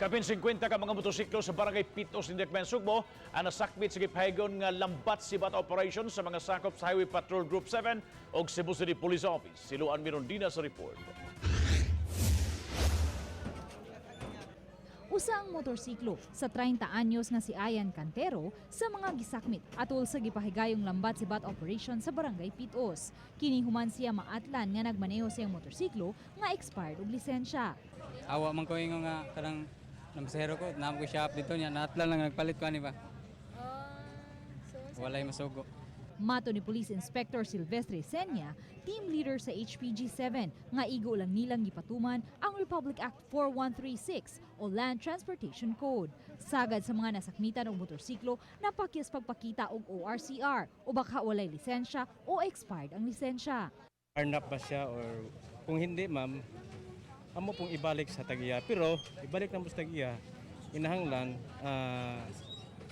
Kapin 50 ka mga motosiklo sa Barangay Pit-os, Dinakdakan, Sugbo ang nasakmit sa gipahigayon nga lambat sibat operation sa mga sakop sa Highway Patrol Group 7 ug Cebu City Police Office. Si Luan Mirondina sa report. Usa ang motorsiklo sa 30 anyos nga si Ayan Cantero sa mga gisakmit atol sa gipahigayong lambat sibat operation sa Barangay Pit-os. Kini human siya maatlan nga nagmaneho sa iyang motorsiklo nga expired og lisensya. Awa man ko ingon nga kanang namasahero ko, naa ko shop dito niya, naatlan lang nagpalit ko ani ba. Walay masugo. Mato ni Police Inspector Silvestre Senya, team leader sa HPG-7, nga igo lang nilang gipatuman ang Republic Act 4136 o Land Transportation Code. Sagad sa mga nasakmitan og motorsiklo, napakyas pagpakita og ORCR o baka walay lisensya o expired ang lisensya. Carnap ba siya or kung hindi, ma'am, amo pong ibalik sa tagiya. Pero ibalik na mo sa tagiya, inahanglan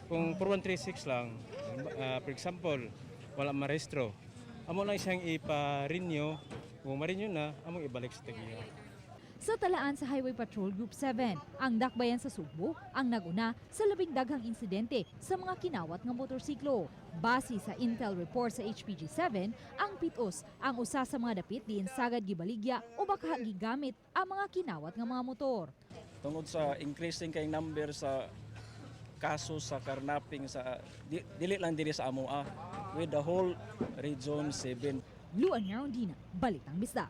kung 4136 lang, for example, wala marehistro. Amo lang siyang ipa-renew. Kung ma-renew na, among ibalik sa tagiya. Sa talaan sa Highway Patrol Group 7, ang dakbayan sa Sugbo ang naguna sa labing daghang insidente sa mga kinawat nga motorsiklo. Base sa intel report sa HPG-7, ang Pit-os ang usa sa mga dapit diin sagad gibaligya o baka gigamit ang mga kinawat nga mga motor. Tungod sa increasing kay number sa kaso sa carnapping sa dili lang diri sa amoa, with the whole Region 7. Luan Mirondina, Balitang Bisdak.